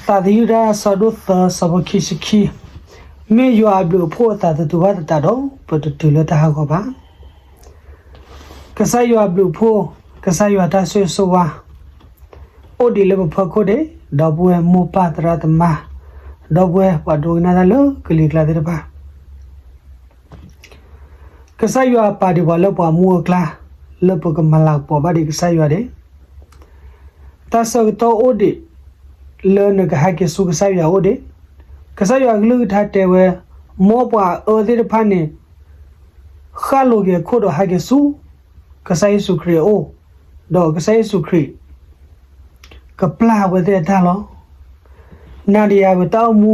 သးသယုၢ်တၢ် ဆၢဒိၣ်သၢ ဆၢဖိခံဆံခံ, မ့ၢ်ယွၤအဘျုးအဖှိၣ်အသးတတုၤဘၣ်သတးဒီး ပတတုၤလၢတၢ်ဟးဂီၤဘၣ်. ကစၢ်ယွၤအဘျုးအဖှိၣ်, ကစၢ်ယွၤတၢ်ဆိၣ်ဂ့ၤဆိၣ်ဝါ အိၣ်ဒံးလၢပဖီခိၣ်ဒဲး, ဒီပုၢ်ဝဲၢ်မိၢ်ပၢ်သရၣ်သမါ, ဒီပုၢ်ဝဲၢ်ပှၤဒိကနၣ်တၢ်လၢကလံၤကျါသ့ၣ်တဖၣ် ကစၢ်ယွၤပာ်ဒံးပှၤလၢပှၤမူအကျါ, လၢပကမၤလၤကပီၤဘၣ်ဒံးကစၢ်ယွၤဒဲး, တၢ်ဆၢကတီၢ်အိၣ်ဒံး လၢနကဟဲက့ၤဆူကစၢ်ယွၤအအိၣ်ဒံး, ကစၢ်ယွၤအကလုၢ်ကထါတဲဝဲ, မ်ပှၤအၢသ့ၣ်တဖၣ်န့ၣ် ဃၣ်လိၤက့ၤအခိၣ်ဒီးဟဲက့ၤဆူ ကစၢ်ယ့ၣ်ၡူးခရံာ်အအိၣ်, ဒီးကစၢ်ယ့ၣ်ၡူးခရံာ် ကပျၢ်ဝဲသ့ၣ်အတၢ်လီၤ. နၤဒီးယၤပတၢ်အိၣ်မူ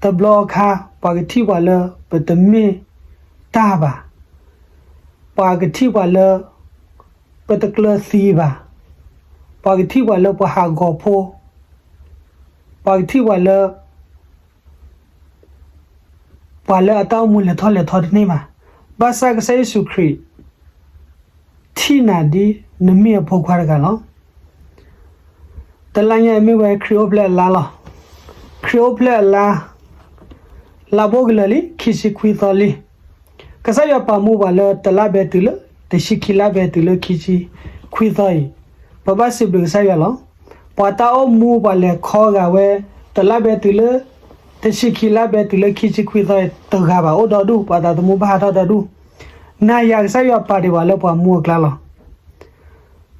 တဘျီအခါ ပှၤကထံၣ်ပှၤလၢပတမ့ၢ်တၢ်ဘၣ်, ပှၤကထံၣ်ပှၤလၢ ပတကျၢၤသံဘၣ်, ပှၤကထံၣ်ပှၤလၢပှၤဟးဂီၤဖိ, ပှၤကထံၣ်ပှၤလၢ ပှၤလၢအတၢ်အိၣ်မူလဲၤထီၣ်လဲၤထီတန့ၢ်ဘၣ်. ဘၣ်ဆၣ်ကစၢ်ယ့ၣ်ၡူးခရံာ် ထံၣ်နၤဒ်နမ့ၢ်အဖိခွါတဂၤလီၤ. တလါညါအံၤမ့ၢ်ဝဲခရံာ်အိၣ်ဖျဲၣ်အလါလီၤ. ခရံာ်အိၣ်ဖျဲၣ်အလါ လါဘိကလၢာ်လံ ခံဆံခွံသီလံ. ကစၢ်ယွၤပာ်မူပှၤလၢတလါဘဲတုၤလၢ တဆံခံလါဘဲတုၤလၢခံဆံခွံသီအံၤ, ပဘၣ်စံးဘျုးကစၢ်ယွၤလီၤ. ပှၤတၢ်အိၣ်မူပှၤလဲၤခီဂာ်ဝဲ တလါဘဲတုၤလၢ တဆံခံလါဘဲတုၤလၢခံဆံခွံသီအံၤ တဂၤဘၣ်အိၣ်ဒီဒူၣ်, ပှၤသးသမူဘၣ်ဟးထီၣ်ဒီဒူၣ်. နၤယၤကစၢ်ယွၤပာ်ဒံးပှၤလၢပှၤမူအကျါလီၤ.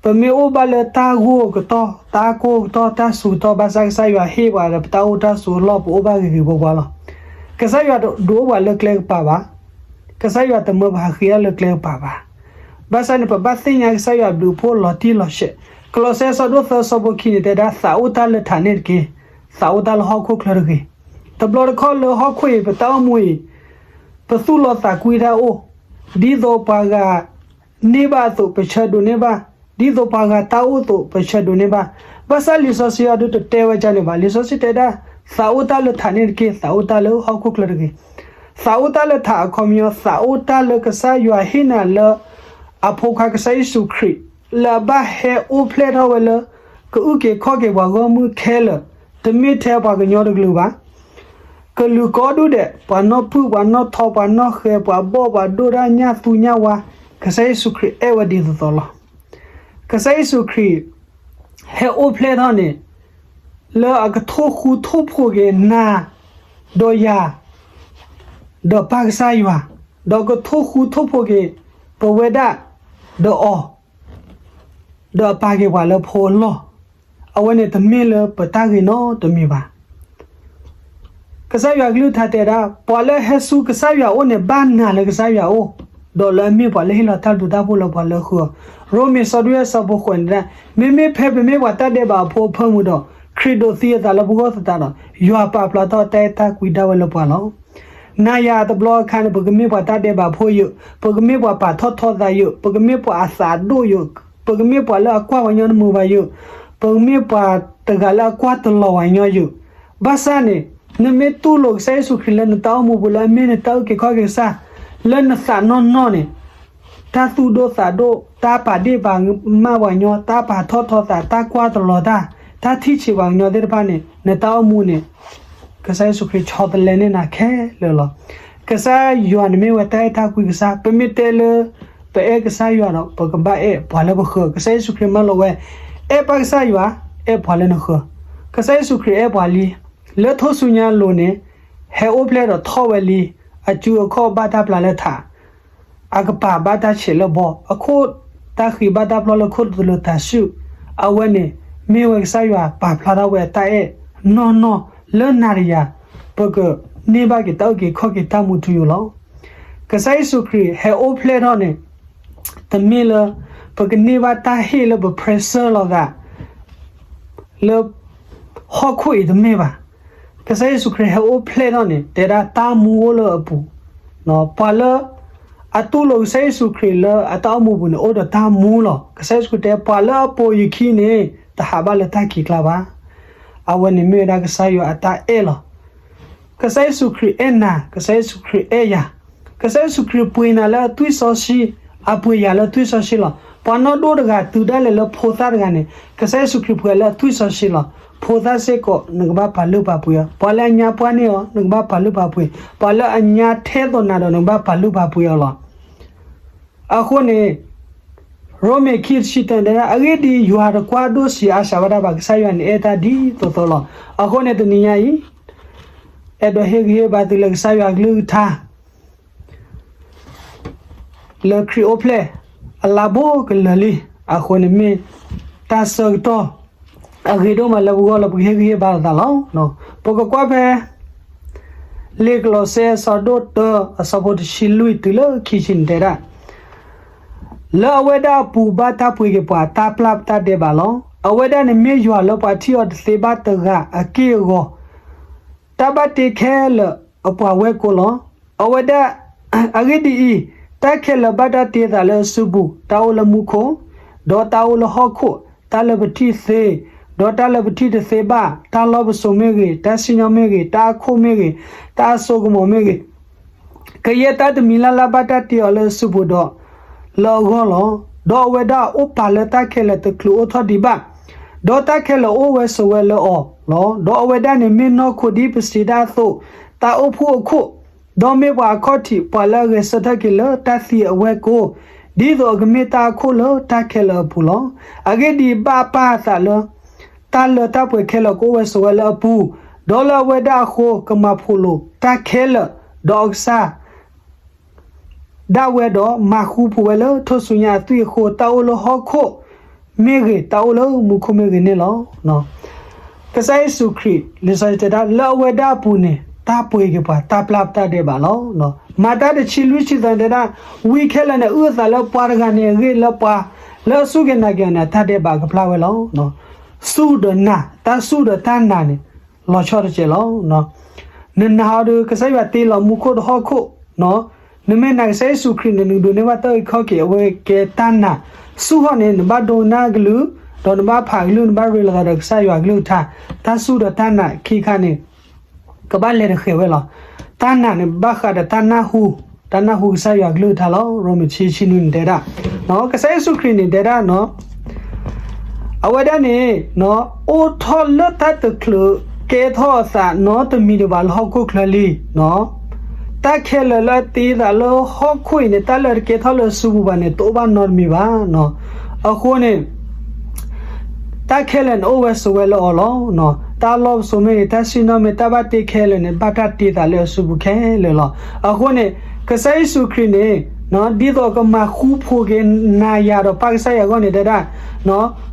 ပမ့ၢ်အိၣ်ဘၣ်လၢတၢ်ဂိၢ်ကတီၢ်, တၢ်ကိၢ်ကတီၢ်, တၢ်စူၤကတီၢ်, ဘၣ်ဆၣ်ကစၢ်ယွၤဟ့ၣ်ပှၤဒီးပတၢ်အိၣ်တၢ်ဆိးအလီၢ် ပအိၣ်ဘၣ်ဂ့ၤဂ့ၤဝါဝါလီၤ. ကစၢ်ယွၤဒုးအိၣ်ပှၤလၢကျဲကပၤဘၣ်. ကစၢ်ယွၤတမၢပှၤဟးဃ့အီၤလၢကျဲကပၤဘၣ်. ဘၣ်ဆၣ်န့ၣ် ပဘၣ်သ့ၣ်ညါကစၢ်ယွၤဘျုးဖှိၣ်လီၤတံၢ်လီၤဆဲး. ကလီးစဲအဆၢဒိၣ်သၢဆၢဖိခံန့ၣ် တဲဒၣ် သးအိၣ်တၢ်လၢထးန့ၣ်တက့ၢ်, သးအိၣ်တၢ်လၢဟီၣ်ခိၣ်ချၢတဂ့ၤ. တဘျီတခီၣ်လၢဟီၣ်ခိၣ်အံၤ ပတၢ်အိၣ်မူအံၤ ပသူၣ်လီၤသးကွံတၢ်အိၣ်, ဒ်သိးပှၤဂၤ န့ၢ်ဘၣ်အသိး ပဆၢဒိးန့ၢ်ဘၣ်, ဒ်သိးပှၤဂၤတၢ်အိၣ်အသိး ပဆၢဒိးန့ၢ်ဘၣ်. ဘၣ်ဆၣ်လံာ်စီဆှံအံၤဒုးတတဲဝဲဒ်န့ၣ်ဘၣ်. လံာ်စီဆှံတဲဒၣ် သးအိၣ်တၢ်လၢထးန့ၣ်တက့ၢ်, သးအိၣ်တၢ်လၢဟီၣ်ခိၣ်ချၢတဂ့ၤ. သးအိၣ်တၢ်လၢထးအခီပညီ သးအိၣ်တၢ်လၢကစၢ်ယွၤဟ့ၣ်နၤလၢ အဖိခွါကစၢ်ယ့ၣ်ၡူးခရံာ် လၢအဘၣ်ဟဲအိၣ်ဖျဲၣ်ထီၣ်ဝဲလၢ ကအုၣ်က့ၤခီၣ်က့ၤပှၤဂီၢ်မုၢ်ခဲလၢာ်, တမ့ၢ်ထဲပှၤကညီတကလုာ်ဘၣ်. ကလုာ်ကိးဒူၣ်ဒဲး, ပှၤနီၢ်ပုၢ်, ပှၤနီၢ်ထီ, ပှၤနီၢ်ဃဲၤ, ပှၤဘီၣ်, ပှၤဒိၣ်တၢ်, ညၣ်သူညၣ်ဝါ, ကစၢ်ယ့ၣ်ၡူးခရံာ်အဲၣ်ဝဲဒ်သိးသိးလီၤ. ကစၢ်ယ့ၣ်ၡူးခရံာ် ဟဲအိၣ်ဖျဲၣ်ထီၣ်န့ၣ် လၢအကထိၣ်ဃူထိၣ်ဖိးက့ၤနၤ ဒီးယၤ ဒီးပၢ်ကစၢ်ယွၤ, ဒီးကထိၣ်ဃူထိၣ်ဖိးက့ၤ ပဝဲဒၣ် ဒီးအီၤ ဒီးအပာ်က့ၤပှၤလၢဖိအလီၢ်, အဝဲန့ၣ်တမ့ၢ်လၢပတၢ်ဂ့ၤနီတမံၤဘၣ်. ကစၢ်ယွၤကလုၢ်ကထါတဲဒၣ် ပှၤလၢအဟဲဆူကစၢ်ယွၤအအိၣ်န့ၣ် ဘၣ်နာ်လၢကစၢ်ယွၤအအိၣ်, ဒီးလၢအမ့ၢ်ပှၤလၢဟ့ၣ်လီၤတၢ်ဘျုးတၢ်ဖှိၣ်လၢပှၤလၢအဃုအီၤ. ရိမ့ၤဆၢဒိၣ်ယဲၢ်ဆၢဖိဃိးန့ၣ်ဒၣ်, မ့မ့ၢ်ဖဲပမ့ၢ်ပှၤတၢ်ဒဲးဘးအဖိအဖၢမုၢ်ဒီး ခရံာ်ဒိးသံအသးလၢပဂီၢ်သတးဒီး ယွၤပာ်ဖျါထီၣ်တၢ်အဲၣ်တၢ်ကွံဒၣ်ဝဲလၢပှၤလီၤ. နၤယၤတဘျီအခါန့ၣ် ပကမ့ၢ်ပှၤတၢ်ဒဲးဘးဖိယုာ်, ပကမ့ၢ်ပှၤပာ်ထီၣ်ထီသးယုာ်, ပကမ့ၢ်ပှၤအသးဒိၣ်ယုာ်, ပကမ့ၢ်ပှၤလၢအကွၢ်ပှၤညီတမုာ်ဘၣ်ယုာ်, ပကမ့ၢ်ပှၤတဂၤလၢအကွၢ်တလီၤပှၤညီယုာ်, ဘၣ်ဆၣ်န့ၣ် နမ့ၢ်တူၢ်လိာ်ကစၢ်ယ့ၣ်ၡူးခရံာ်လၢနတၢ်အိၣ်မူပူၤ လၢအမ့ၢ်နတၢ်အုၣ်က့ၤခီၣ်က့ၤကစၢ် လၢနသးနီၢ်နီၢ်န့ၣ် တၢ်သူၣ်ဒိၣ်သးဒိၣ်, တၢ်ပာ်ဒ့ၣ်ပာ်မၢ်ပှၤညီ, တၢ်ပာ်ထီၣ်ထီသး, တၢ်ကွၢ်တလီၤတၢ်, တၢ်ထံၣ်ဆံးပှၤကညီသ့ၣ်တဖၣ်န့ၣ် နတၢ်အိၣ်မူန့ၣ် ကစၢ်ယ့ၣ်ၡူးခရံာ်ဆီတလဲန့ၢ်နၤခဲလၢာ်လီၤ. ကစၢ်ယွၤန့ၣ်မ့ၢ်ဝဲတၢ်အဲၣ်တၢ်ကွံကစၢ်. ပမ့ၢ်တဲလၢ ပအဲၣ်ကစၢ်ယွၤဒီး ပကဘၣ်အဲၣ်ပှၤလၢပဃၢၤ. ကစၢ်ယ့ၣ်ၡူးခရံာ်မၢလီၤဝဲ, အဲၣ်ပၢ်ကစၢ်ယွၤ, အဲၣ်ပှၤလၢနဃၢၤ. ကစၢ်ယ့ၣ်ၡူးခရံာ်အဲၣ်ပှၤလံ. လၢထူၣ်စုညါအလိၤန့ၣ် ဟဲအိၣ်ဖျဲၣ်ဒီးထီၣ်ဝဲလံ. အစုအခီၣ်ဘၣ်တၢ်ပျၢ်လၢထး, အကပၤဘၣ်တၢ်ဆဲးလၢဘီ, အခိၣ်တၢ်ဃံးဘၣ်တၢ်ဖျီလၢခိၣ်တလိၤတၤဆှုၣ်, အဝဲန့ၣ် မ့ၢ်ဝဲကစၢ်ယွၤပာ်ဖျါထီၣ်ဝဲအတၢ်အဲၣ်နီၢ်နီၢ်လၢနၤဒီးယၤ ပကန့ၢ်ဘၣ်က့ၤတၢ်အုၣ်က့ၤခီၣ်က့ၤတၢ်မူထူယိာ်လီၤ. ကစၢ်ယ့ၣ်ၡူးခရံာ်ဟဲအိၣ်ဖျဲၣ်ထီၣ်န့ၣ် တမ့ၢ်လၢ ပကန့ၢ်ဘၣ်တၢ်ဟ့ၣ်လၢပ pressure လီၤသး လၢ ဟီၣ်ခိၣ်အံၤတမ့ၢ်ဘၣ်. ကစၢ်ယ့ၣ်ၡူးခရံာ်ဟဲအိၣ်ဖျဲၣ်ထီၣ်န့ၣ် တဲဒၣ်တၢ်မူအိၣ်လၢအပူၤ, ပှၤလၢ အတူၢ်လိာ်ကစၢ်ယ့ၣ်ၡူးခရံာ်လၢအတၢ်အိၣ်မူပူၤန့ၣ် အိၣ်ဒီးတၢ်မူလီၤ. ကစၢ်ယ့ၣ်ၡူးခရံာ်တဲ ပှၤလၢအပိာ်ယခံန့ၣ် တဟးဘၣ်လၢတၢ်ခံးကျါဘၣ်. အဝဲန့ၣ်မ့ၢ်ဝဲဒၣ်ကစၢ်ယွၤအတၢ်အဲၣ်လီၤ. ကစၢ်ယ့ၣ်ၡူးခရံာ်အဲၣ်နၤ, ကစၢ်ယ့ၣ်ၡူးခရံာ်အဲၣ်ယၤ. ကစၢ်ယ့ၣ်ၡူးခရံာ်ပှ့ၤနၤလၢအသွံၣ်စီဆှံ, အပှ့ၤယၤလၢအသွံၣ်စီဆှံလီၤ. ပှၤနီၢ်ဒိၣ်တဂၤတုၤဒၣ်လဲာ်လၢဖိသၣ်တဂၤန့ၣ် ကစၢ်ယ့ၣ်ၡူးခရံာ်ပှ့ၤလၢအသွံၣ်စီဆှံလီၤ. ဖိသၣ်စ့ၢ်ကီး နကဘၣ်ပာ်လုၢ်ပာ်ပှ့ၤအီၤ, ပှၤလၢအညါပှၢ်န့ၢ်အီၤ နကဘၣ်ပာ်လုၢ်ပာ်ပှ့ၤ, ပှၤလၢအညါထဲသိးနၤဒီး နကဘၣ်ပာ်လုၢ်ပာ်ပှ့ၤအီၤလီၤ. အဃိန့ၣ် ရိမ့ၤခံတဆံတၢတဲဒၣ်, အဂ့ၢ်ဒ်အံၤ, ယွၤတကွၢ်ဒိၣ်ဆံးအါစှၤဝဲဒၣ်ဘၣ်, ကစၢ်ယွၤန့ၣ်အဲၣ်တၢ်ဒ်သိးသိးလီၤ. အဃိန့ၣ်တနံၤညါအံၤ အဲၣ်ဒိးဟ့ၣ်ဂံၢ်ဟ့ၣ်ဘါသုလၢကစၢ်ယွၤအကလုၢ်ကထါ လၢခရံာ်အိၣ်ဖျဲၣ် အလါဘိကလၢာ်လံ. အဃိန့ၣ်မ့ၢ်တၢ်ဆၢကတီၢ် အဂ့ၤဒိၣ်မးလၢပဂီၢ်လၢပကဟ့ၣ်ဂံၢ်ဟ့ၣ်ဘါလိာ်သးလီၤ. ပကကွၢ်ဖဲ လံာ်ကလီးစဲအဆၢဒိၣ်တၢ အဆၢဖိတဆံလွံၢ်တုၤလၢခံဆံန့ၣ်တဲဒၣ်, လၢအဝဲဒၣ်အပူၤဘၣ်တၢ်ပှ့ၤက့ၤပှၤ တၢ်ပျၢ်တၢ်ဒဲးဘးလီၤ. အဝဲဒၣ်န့ၣ်မ့ၢ်ယွၤလၢပှၤထံၣ်အီၤတသ့ဘၣ်တဂၤအက့ၢ်အဂီၤ, တၢ်ဘၣ်တ့ခဲလၢာ်အပှၤဝဲၢ်ကိလီၤ. အဝဲဒၣ်, အဂ့ၢ်ဒ်အံၤ, တၢ်ခဲလၢာ်ဘၣ်တၢ်တ့သးလၢအစုပူၤ, တၢ်အိၣ်လၢမူခိၣ်, ဒီးတၢ်အိၣ်လၢဟီၣ်ခိၣ်, တၢ်လၢပထံၣ်သ့, ဒီးတၢ်လၢပထံၣ်တသ့ဘၣ်, တၢ်လီၢ်ပစိာ်မ့ၢ်ဂ့ၤ, တၢ်စံၣ်ညီၣ်မ့ၢ်ဂ့ၤ, တၢ်အခိၣ်မ့ၢ်ဂ့ၤ, တၢ်အစိကမီၤမ့ၢ်ဂ့ၤ, ကယဲၢ်တၢ်တမံၤလၢ်လၢ်ဘၣ်တၢ်တ့အီၤလၢအစုပူၤဒီး လၢအဂီၢ်လီၤ. ဒီးအဝဲဒၣ်အိၣ်ပာ်လၢတၢ်ခဲလၢာ်တချုးအိၣ်ထီၣ်ဒံးဘၣ်, ဒီးတၢ်ခဲလၢာ်အိၣ်ဝဲဆိးဝဲလၢအီၤလီၤ. ဒီးအဝဲဒၣ်န့ၣ်မ့ၢ်နီၢ်ခိဒ်ပစံးဒၣ်အသိး, တၢ်အိၣ်ဖှိၣ်အခိၣ်, ဒီးမ့ၢ်ပှၤအခီၣ်ထံး, ပှၤလၢအဂဲၤဆၢထၢၣ်က့ၤလၢတၢ်သံအဝဲၢ်ကိ, ဒ်သိးအကမ့ၢ်တၢ်အခိၣ်လၢတၢ်ခဲလၢာ်အပူၤလီၤ. အဂ့ၢ်ဒ်အံၤ, ဘၣ်ပာ်အသးလၢ တၢ်လၢတၢ်ပှဲၤခဲလၢာ်ကအိၣ်ဝဲဆိးဝဲလၢအပူၤ, ဒီးလၢအဝဲဒၣ်အဃိ ကမၤဖှိၣ်လိာ်တၢ်ခဲလၢာ်, ဒီးအကစၢ် ဒၣ်ဝဲဒီးမၤဃူဖိးဝဲလၢထူၣ်စုညါအသွံၣ်အဃိ, တၢ်အိၣ်လၢဟီၣ်ခိၣ်မ့ၢ်ဂ့ၤ, တၢ်အိၣ်လၢမူခိၣ်မ့ၢ်ဂ့ၤန့ၣ်လီၤ. ကစၢ်ယ့ၣ်ၡူးခရံာ် လံာ်စီဆှံတဲဒၣ် လၢအဝဲဒၣ်အပူၤန့ၣ် တၢ်ပှ့ၤက့ၤပှၤ တၢ်ပျၢ်တၢ်ဒဲးဘးလီၤ. မၤတၢ်တဆံလွံၢ်ဆံသၢတဲဒၣ်, ဝံခဲလၢာ်န့ၣ် အုၣ်အသးလၢပှၤတဂၤန့ၣ်အဂ့ၢ်, လၢပှၤလၢအစူၢ်က့ၤနာ်က့ၤအီၤန့ၣ် အတၢ်ဒဲးဘးကပျၢ်ဝဲလီၤ. စူၢ်ဒီးနာ်, တၢ်စူၢ်ဒီးတၢ်နာ်န့ၣ် လီၤဆီတကဲးလီၤ. နနာ်အီၤဒီး ကစၢ်ယွၤတ့လီၤမူခိၣ်ဒီးဟီၣ်ခိၣ်, နမ့ၢ်နာ်ကစၢ်ယ့ၣ်ၡူးခရံာ်န့ၣ် နကဒိးန့ၢ်ဘၣ်တၢ်အုၣ်က့ၤခီၣ်က့ၤ, အဝဲကဲတၢ်နာ်. စူၢ်ဟီၣ်န့ၣ် နဘၣ်ဒိကနၣ်အကလုၢ်, ဒီးနဘၣ်ဖးအကလုၢ်, နဘၣ်ရ့လိာ်သးဒီးကစၢ်ယွၤအကလုၢ်ကထါ. တၢ်စူၢ်ဒီးတၢ်နာ်ခံခါန့ၣ် ကဘၣ်လဲၤတဃဲၤဝဲလီၤ. တၢ်နာ်န့ၣ် ဘၣ်ဃးဒီးတၢ်နၢ်ဟူ, တၢ်နၢ်ဟူကစၢ်ယွၤအကလုၢ်ကထါလီၤ. ရိမ့ၤဆံဆံနွံန့ၣ်တဲဒၣ်, ကစၢ်ယ့ၣ်ၡူးခရံာ်န့ၣ်တဲဒၣ်, အဝဲဒၣ်န့ၣ် အိၣ်ထီၣ်လၢတၢ်တချုးကဲထီၣ်အသးနီတမံၤဒံးဘၣ်လၢဟီၣ်ခိၣ်ချၢလံ. တၢ်ခဲလၢာ်လၢအတ့သးလၢဟီၣ်ခိၣ်အံၤန့ၣ် တၢ်လၢအတကဲထီၣ်လၢအစုပူၤဘၣ်န့ၣ် တအိၣ်ဘၣ်နီတမံၤဘၣ်. အဃိန့ၣ် တၢ်ခဲလၢာ်န့ၣ် အိၣ်ဝဲဆိးဝဲလၢအီၤလီၤ. တၢ်လီၢ်ပစိာ်မ့ၢ်ဂ့ၤ, တၢ်စံၣ်ညီၣ်မ့ၢ်, တၢ်ဘၣ်တ့ခဲလၢာ်န့ၣ် ဘၣ်တၢ်တ့သးလၢအစုပူၤခဲလၢာ်လီၤ. အဃိန့ၣ် ကစၢ်ယ့ၣ်ၡူးခရံာ်န့ၣ် ဒ်သိးကမၤဃူဖိးက့ၤနၤယၤဒီးပၢ်ကစၢ်ယွၤအဂီၢ်န့ၣ်တဲဒၣ်,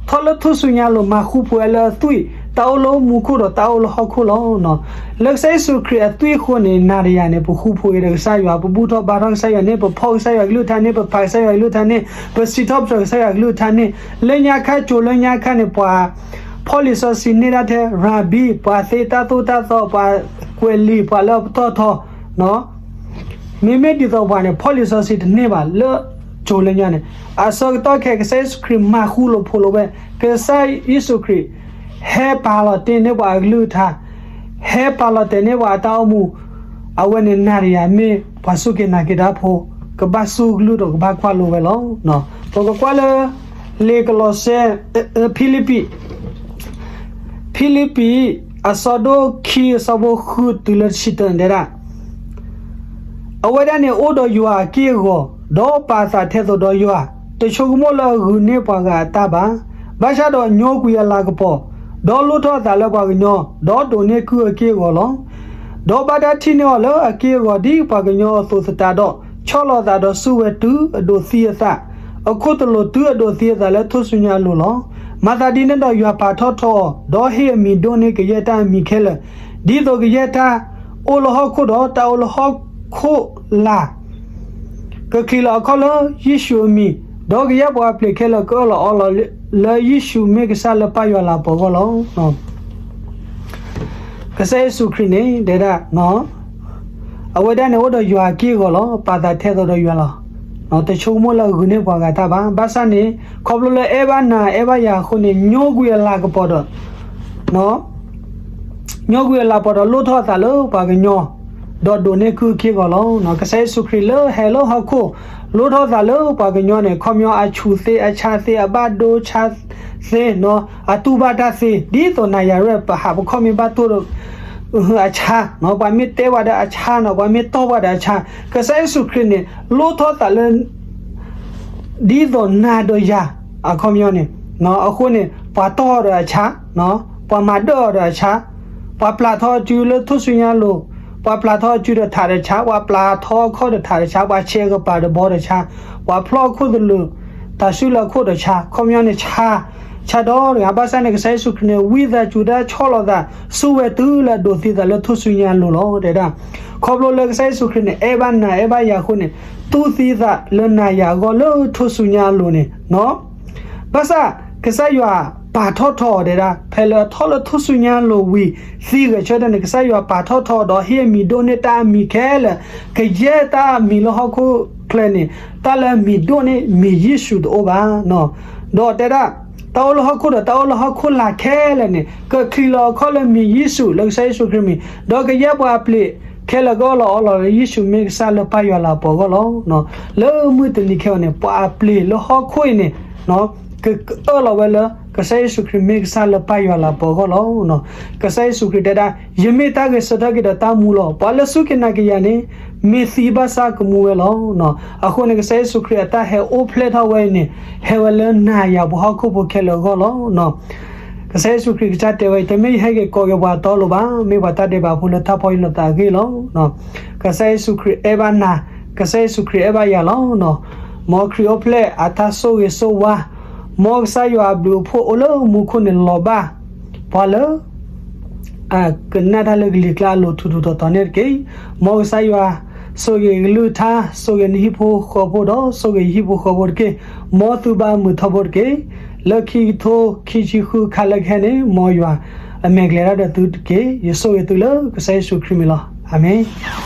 ထီၣ်လၢထူၣ်စုညါအလိၤ မၤဃူဖိးဝဲလၢအသွံၣ်, တၢ်အိၣ်လၢမူခိၣ်ဒီးတၢ်အိၣ်လၢဟီၣ်ခိၣ်လီၤ. လၢကစၢ်ယ့ၣ်ၡူးခရံာ်အသွံၣ်အဃိန့ၣ် နၤဒီးယၤန့ၣ် ပဃူဖိးက့ၤဒီးကစၢ်ယွၤ, ပဘူၣ်ထီၣ်ဘါထီၣ်ကစၢ်ယွၤန့ၣ်, ပဖီၣ်ကစၢ်ယွၤကလုၢ်ကထါန့ၣ်, ပဖးကစၢ်ယွၤကလုၢ်ကထါန့ၣ်, ပစံးထီၣ်ပတြၢၤကစၢ်ယွၤကလုၢ်ကထါန့ၣ်, လၢညါခါ, ကၠိၤလၢညါခါန့ၣ် ပှၤဖီၣ်လံာ်စီဆှံန့ၢ်ဒၣ်ထဲ ရၤဘံ, ပှၤသ့တၢ်သိၣ်တၢ်သီ, ပှၤကွဲးလံာ်, ပှၤလၢအပတီၢ်ထီ, မ့မ့ၢ်ဒ်သိးပှၤန့ၣ် ဖီၣ်လံာ်စီဆှံတန့ၢ်ဘၣ်လၢကၠိၤလၢညါန့ၣ်, အဆၢကတီၢ်ခဲအံၤ ကစၢ်ယ့ၣ်ၡူးခရံာ်မၤဃူလိာ်ဖိးလိာ်ဝဲ, ကစၢ်ယ့ၣ်ၡူးခရံာ် ဟဲပာ်လီၤတ့ၢ်န့ၢ်ပှၤအကလုၢ်ကထါ, ဟဲပာ်လီၤတဲာ်န့ၢ်ပှၤအတၢ်အိၣ်မူ, အဝဲန့ၣ်နၤဒီးယၤမ့ၢ်ပှၤစူၢ်က့ၤနာ်က့ၤတၢ်ဖိ, ကဘၣ်စူၢ်ကလုၢ်ဒီးကဘၣ်ကွၢ်လိဝဲလီၤ. ပကကွၢ်လၢ လံာ်ကလီးစဲ, ဖံလံးပံး, ဖံလံးပံး အဆၢဒိၣ်ခံ အဆၢဖိဃုတုၤလၢတဆံတၢန့ၣ်တဲဒၣ်, အဝဲဒၣ်န့ၣ်အိၣ်ဒီးယွၤအက့ၢ်အဂီၤ, ဒီးပာ်သးထဲသိးဒီးယွၤ, တဆိကမိၣ်လၢအဂုာ်န့ၢ်ပှၤဂၤအတၢ်ဘၣ်. ဘၣ်ဆၣ်ဒီးညိကွံာ်အလၤကပီၤ, ဒီးလိၣ်ထီၣ်အသးလၢပှၤကညီ, ဒီးဒိးန့ၢ်ကုၢ်အက့ၢ်အဂီၤလီၤ. ဒီးဘၣ်တၢ်ထံၣ်န့ၢ်အီၤလၢအက့ၢ်အဂီၤဒ်ပှၤကညီအသိးသတးဒီး, ဆီၣ်လီၤအသးဒီးစူၢ်ဝဲတုၤအဒိးသံအသး, အခိၣ်တလိာ်တုၤအဒိးသံအသးလၢထူၣ်စုညါအလိၤလီၤ. မၤသးဒ်န့ၣ်ဒီးယွၤပာ်ထီၣ်ထီအီၤ, ဒီးဟ့ၣ်အမံၤဒိၣ်န့ၢ်ကယဲၢ်တၢ်အမံၤခဲလၢာ်, ဒ်သိးကယဲၢ်တၢ်အိၣ်လၢဟီၣ်ခိၣ်ဒီး တၢ်အိၣ်လၢဟီၣ်ခိၣ်လာ် ကချံးလီၤအခီၣ်လၢယ့ၣ်ၡူးအမံၤ, ဒီးကယဲၢ်ပှၤအပျ့ၤခဲလၢာ်ကအၢၣ်လီၤအီလီၤလၢယ့ၣ်ၡူးမ့ၢ်ကစၢ်လၢပၢ်ယွၤလၤကပီၤအဂီၢ်လီၤ. ကစၢ်ယ့ၣ်ၡူးခရံာ်န့ၣ် တဲဒၣ်, အဝဲဒၣ်န့ၣ်အိၣ်ဒီးယွၤအက့ၢ်အဂီၤလီၤ, ပာ်သးထဲသိးဒီးယွၤလီၤ. တဆိကမိၣ်လၢအဂုာ်န့ၢ်ပှၤဂၤတၢ်ဘၣ်. ဘၣ်ဆၣ်န့ၣ် ခီဖျိလၢအဲၣ်ဘၣ်နၤအဲၣ်ဘၣ်ယၤအဃိန့ၣ် ညိကွံာ်အလၤကပီၤဒီး ညိကွံာ်အလၤကပီၤဒီးလိၣ်ထီၣ်အသးလၢပှၤကညီ, ဒီးဒိးန့ၢ်ကုၢ်အက့ၢ်အဂီၤလီၤ. ကစၢ်ယ့ၣ်ၡူးခရံာ်လၢဟဲလၢဟီၣ်ခိၣ် လိၣ်ထီၣ်သးလၢပှၤကညီန့ၣ် ခီပညီအဆူးသ့အဆါသ့ အဘၣ်ဒိဆါသ့နီၤ အတူၢ်ဘၣ်တၢ်သ့ ဒ်သိးနၤယၤရဲၣ် ပဟးပခီၣ်မ့ၢ်ဘၣ်တိၢ်ဒီး အဆါနီၤ ပှၤမ့ၢ်တဲပှၤဒီးအဆါနီၤ ပှၤမ့ၢ်တီၢ်ပှၤဒီးအဆါ ကစၢ်ယ့ၣ်ၡူးခရံာ်န့ၣ် လိၣ်ထီၣ်သးလၢ ဒ်သိးနၤဒီးယၤ အခီပညီန့ၣ် အဃိန့ၣ် ပှၤတီၢ်အီၤဒီးအဆါ ပှၤမၤဒၢၣ်အီၤဒီးအဆါ ပှၤပျၢ်ထီအစုလၢထူၣ်စုညါအလိၤ ပှၤပျၢ်ထီအစုဒီးထးဒီးဆါ ပှၤပျၢ်ထီအခီၣ်ဒီးထးဒီးဆါ ပှၤဆဲးကပၤဒီးဘီဒီးဆါ ပှၤဖျီၣ်အခိၣ်သလုး တၢ်စုလၢအခိၣ်ဒီးဆါ ခီပညီန့ၣ်ဆါ ဆါဒီတဂၤ ဘၣ်ဆၣ်န့ၣ် ကစၢ်ယ့ၣ်ၡူးခရံာ်န့ၣ် ဝံသးစူၤတၢ်ဆီၣ်လီၤသး ဆူဝဲတုၤလၢအဒိးသံသးလၢထူၣ်စုညါအလိၤလီၤ တဲဒၣ် ခီဖျိလၢကစၢ်ယ့ၣ်ၡူးခရံာ်န့ၣ် အဲၣ်ဘၣ်နၤအဲၣ်ဘၣ်ယၤအဃိန့ၣ် တူၢ်သံသးလၢနၤယၤအဂီၢ်လၢထူၣ်စုညါအလိၤန့ၣ်နီၤ ဘၣ်ဆၣ် ကစၢ်ယွၤပာ်ထီၣ်ထီအီၤတဲဒၣ် ဖဲလၢအထီၣ်လၢထူၣ်စုညါအလိၤဝံၤ သံဂဲၤဆၢထၢၣ်န့ၣ် ကစၢ်ယွၤပာ်ထီၣ်ထီအီၤဒီးဟ့ၣ်အမံၤဒိၣ်န့ၢ်တၢ်အမံၤခဲလၢာ် ကယဲၢ်တၢ်အမံၤလၢဟီၣ်ခိၣ်ချၢန့ၣ် တၢ်လၢအမံၤဒိၣ်န့ၢ်မံၤယ့ၣ်ၡူးတအိၣ်ဘၣ်နီၤ ဒီးတဲဒၣ် တၢ်အိၣ်လၢဟီၣ်ခိၣ်ဒီးတၢ်အိၣ်လၢဟီၣ်ခိၣ်လာ်ခဲလၢာ်န့ၣ် ကချံးလီၤအခီၣ်လၢမံၤယ့ၣ်ၡူးလၢကစၢ်ယ့ၣ်ၡူးခရံာ်မံၤ ဒီးကယဲၢ်ပှၤအပျ့ၤခဲလၢာ်ကအၢၣ်လီၤအီလီၤလၢယ့ၣ်ၡူးမ့ၢ်ကစၢ်လၢပၢ်ယွၤလၤပှီၤအဂီၢ်လီၤ လၢမုၢ်တနံၤခဲအံၤန့ၣ် ပှၤအပျ့ၤလၢဟီၣ်ခိၣ်အံၤန့ၣ် ကအၢၣ်လီၤဝဲလၢကစၢ်ယ့ၣ်ၡူးခရံာ်မ့ၢ်ကစၢ်လၢပၢ်ယွၤလၤပှီၤအဂီၢ်လီၤ. ကစၢ်ယ့ၣ်ၡူးခရံာ်တဲဒၣ် ယမ့ၢ်တၢ်ဂဲၤဆၢထၢၣ်က့ၤဒီးတၢ်မူလီၤ. ပှၤလၢစူၢ်က့ၤနာ်က့ၤယၤန့ၣ် မ့ၢ်သံဘၣ်ဆၣ်ကမူဝဲလီၤ. အဃိန့ၣ် ကစၢ်ယ့ၣ်ၡူးခရံာ်အတၢ်ဟဲအိၣ်ဖျဲၣ်ထီၣ်ဝဲအံၤန့ၣ် ဟဲဝဲလၢနၤယၤပှၤဟီၣ်ခိၣ်ဖိခဲလၢာ်အဂီၢ်လီၤ. ကစၢ်ယ့ၣ်ၡူးခရံာ်ကစၢ်တဲဝဲအံၤ တမ့ၢ်ယဟဲက့ၤကိးက့ၤပှၤတီလိၤဘၣ်, မ့ၢ်ပှၤတၢ်ဒဲးဘးဖိလၢတၢ်ဖီအံၤလိာ်သးအဂ့ၢ်လီၤ. ကစၢ်ယ့ၣ်ၡူးခရံာ်အဲၣ်ဘၣ်နၤ, ကစၢ်ယ့ၣ်ၡူးခရံာ်အဲၣ်ဘၣ်ယၤလီၤ. မ်ခရံာ်အိၣ်ဖျဲၣ်အတၢ်ဆိၣ်ဂ့ၤဆိၣ်ဝါ, မ်ကစၢ်ယွၤအဘျုးအဖှိၣ်အိၣ်လၢမူခိၣ်န့ၣ်လီၤဘၣ် ပှၤလၢ အကနၣ်တၢ်လၢကလံၤကျါအလိၤထူးထူးတီၤတီၤန့ၣ်တက့ၢ်. မ်ကစၢ်ယွၤဆိၣ်ဂ့ၤကလုၢ်ကထါ, ဆိၣ်ဂ့ၤနဟံၣ်ဖိဃီဖိဒီး ဆိၣ်ဂ့ၤယဟံၣ်ဖိဃီဖိတက့ၢ်. မ်သုဘၣ်မုာ်ထီဘိတက့ၢ်. လၢခံကထိခံဆံဃုခါလၢကဟဲန့ၣ် မ်ယွၤအမဲာ်ကျဲၤတၢ်ဒီးသုတက့ၢ်. ယဆိၣ်ဂ့ၤသုလၢကစၢ်ယ့ၣ်ၡူးခရံာ်မံၤလီၤ. အၤမ့ၣ်.